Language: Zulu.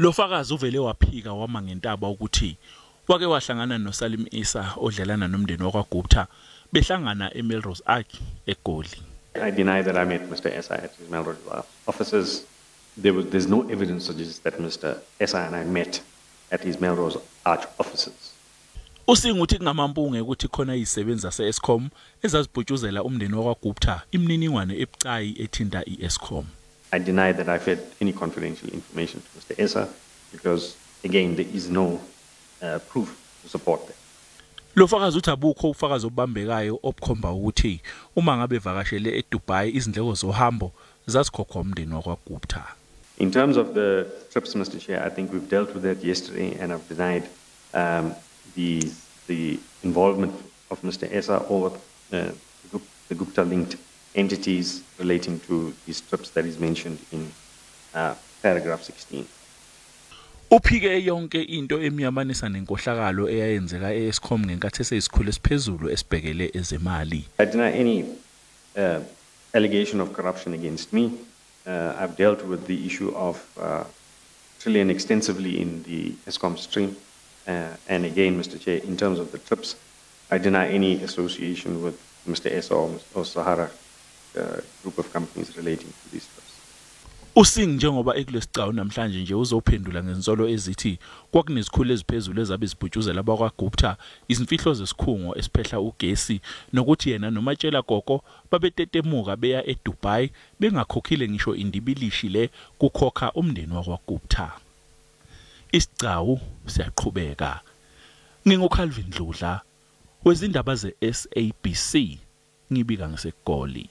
Lo fakazi uvele waphika wama ngentaba ukuthi wake wahlangana noSalim Issa odlelana nomndeni wakwaGupta behlangana eMelrose Arch eGoli. I deny that I met Mr. Essa at his Melrose offices. There's no evidence suggests that Mr. Essa and I met at his Melrose Arch offices. USingh uthi kungamampunge ukuthi khona izisebenzi zase-Eskom ezazibhutshuzela umndeni wakwaGupta imininingwane ebucayi ethinta i-Eskom. I deny that I fed any confidential information to Mr. Essa because, again, there is no proof to support that. Lo fakazi uthi abukho ubufakazi obubambekayo obukhomba ukuthi uma ngabe evakashele eDubai izindleko zohambo zazikhokhwa umndeni wakwaGupta. In terms of the trips, Mr. Chair, I think we've dealt with that yesterday and I've denied the involvement of Mr. Essa or the Gupta-linked entities relating to these trips that is mentioned in paragraph 16. Uphike yonke into emyamanisa nenkohlakalo eyayenzeka e-Eskom ngenkathi eseyisikhulu esiphezulu esibhekele ezemali. I deny any allegation of corruption against me. I've dealt with the issue of Trillian extensively in the Eskom stream. And again, Mr. Chair, in terms of the trips, I deny any association with Mr. Essa or Sahara group of companies relating to these trips. USingh njengoba ekulesigcawu namhlanje nje uzophendula ngezinsolo ezithi kwakunezikhulu eziphezulu ezabe zibhutshuzela abakwaGupta izimfihlo zesikhungo esiphehla ugesi nokuthi yena noMatshela Koko babetetemuka beya eDubai bengakhokhile ngisho indibilishi le kukhokha umndeni wakwaGupta. Isigcawu siyaqhubeka. NginguCalvin Dludla wezindaba ze-SABC ngibika ngiseGoli.